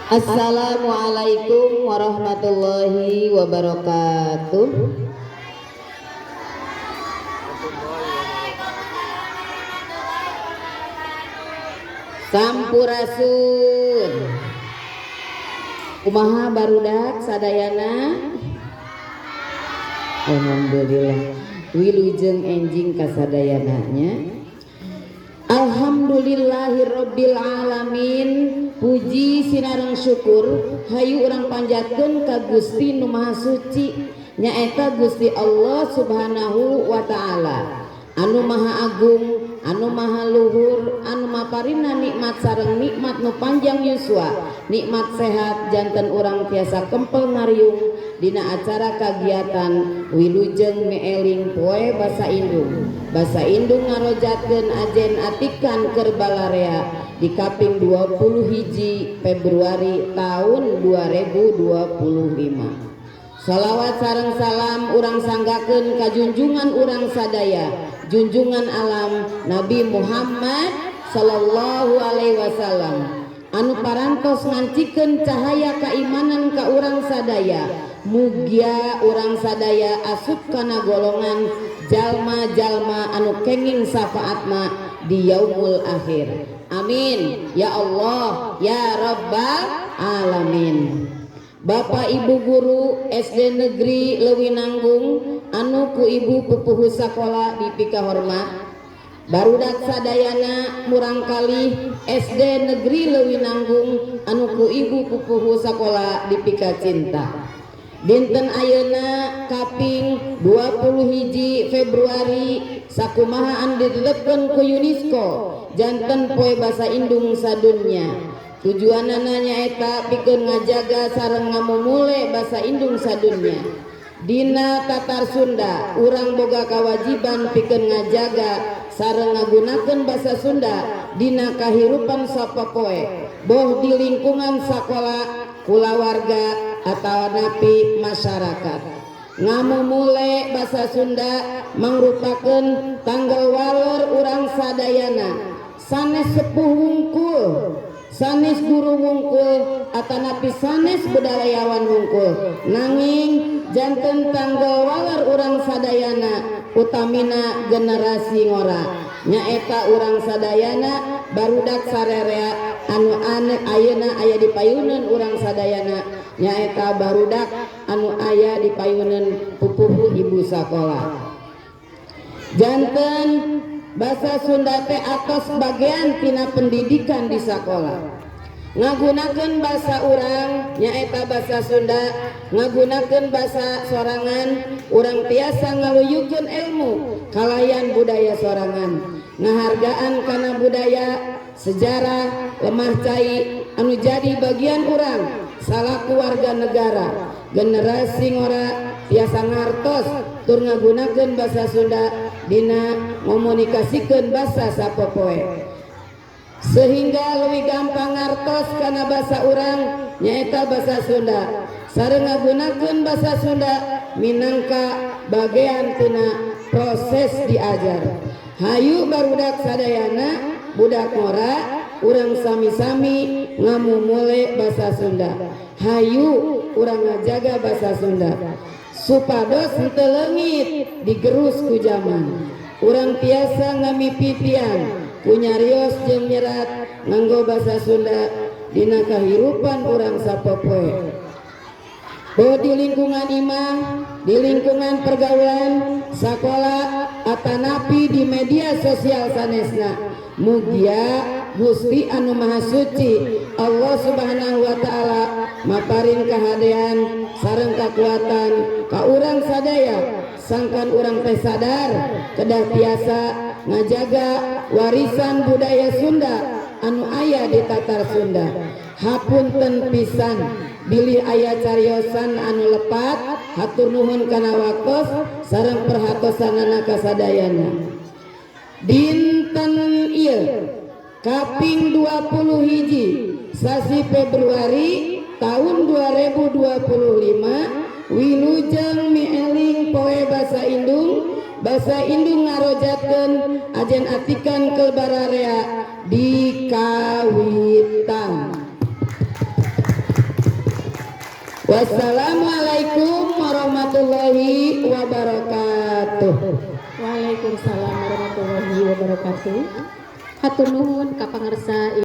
Assalamualaikum warahmatullahi wabarakatuh. Sampurasun. Kumaha barudak sadayana? Alhamdulillah. Wilujeng enjing kasadayana nya. Alhamdulillahirabbil alamin. Puji sinareng syukur hayu urang panjatkeun ka Gusti Nu Maha Suci, nyaeta Gusti Allah Subhanahu wa taala, anu maha agung, anu maha luhur, anu maparina nikmat sareng nikmat nu panjang yuswa, nikmat sehat janten urang tiasa kempel ngariung dina acara kagiatan Wilujeng Mieling Poe Basa Indung. Basa Indung ngarojatkeun ajen atikan keur balarea di kaping 20 hiji Februari tahun 2025. Salawat sareng salam urang sanggakeun ka junjungan urang sadaya, junjungan alam Nabi Muhammad sallallahu alaihi wasallam, anu parantos ngancikeun cahaya keimanan ka urang sadaya. Mugia urang sadaya asup kana golongan jalma-jalma anu kenging syafaatna di yaumul akhir. Amin ya Allah ya Rabbal alamin. Bapak Ibu guru SD Negeri Leuwinanggung anu ku Ibu pupuhu sakola dipika hormat, barudak sadayana murangkalih SD Negeri Leuwinanggung anu ku Ibu pupuhu sakola dipika cinta. Dinten ayeuna kaping 20 hiji Februari sakumaha anu ditetepkeun ku UNESCO janten poe basa indung sadunya. Tujuanana nyaeta pikeun ngajaga sareng ngamumule basa indung sadunya. Dina Tatar Sunda urang boga kawajiban pikeun ngajaga sareng ngagunakeun basa Sunda dina kahirupan sapopoe, boh di lingkungan sakola, kulawarga atawa napi masyarakat. Ngamumule basa Sunda mangrupakeun tanggal waler urang sadayana, sanes sepuh wungkul, sanes guru wungkul, atanapi sanes budayawan wungkul, nanging janten tanggal waler urang sadayana, utamina generasi ngora, nyaeta urang sadayana barudak sarerea anu ane ayeuna aya di payuneun urang sadayana, nyaeta barudak anu aya di payuneun pupuhu ibu sakola. Janten basa Sunda teh atos bagian tina pendidikan di sakola. Ngagunakeun basa urang nyaeta basa Sunda, ngagunakeun basa sorangan, urang tiasa ngaluyukeun ilmu kalayan budaya sorangan, ngahargaan kana budaya, sejarah, lemah cai anu jadi bagian urang salaku warga negara. Generasi ngora tiasa ngartos tur ngagunakeun basa Sunda dina ngomunikasikeun basa sapopoe, sehingga leuwih gampang ngartos kana basa urang nyaeta basa Sunda sareng ngagunakeun basa Sunda minangka bagian tina proses diajar. Hayu barudak sadayana, budak ngora, urang sami-sami ngamumule basa Sunda. Hayu urang ngajaga basa Sunda supados henteu leungit digerus ku zaman. Urang tiasa ngamipitian ku nyarios jeung nyerat nganggo basa Sunda dina kahirupan urang sapopoe, boh di lingkungan imah, di lingkungan pergaulan, sakola, atanapi di media sosial sanesna. Mugia Gusti anu Maha Suci Allah Subhanahu wa taala maparin kahadean sareng kakuatan ka urang sadaya, sangkan urang teh sadar kedah tiasa ngajaga warisan budaya Sunda anu aya di Tatar Sunda. Hapunten pisan bilih aya cariosan anu lepat, hatur nuhun kana waktos sareng perhatosanana kasadayana. Dinten ieu kaping 20 hiji sasi Februari tahun 2025 wilujeng mieling poe basa indung. Basa indung ngarojatkeun ajen atikan ke bararea di kawitan. Wassalamualaikum warahmatullahi wabarakatuh. Waalaikumsalam warahmatullahi wabarakatuh. Hatur nuhun ka pangersa.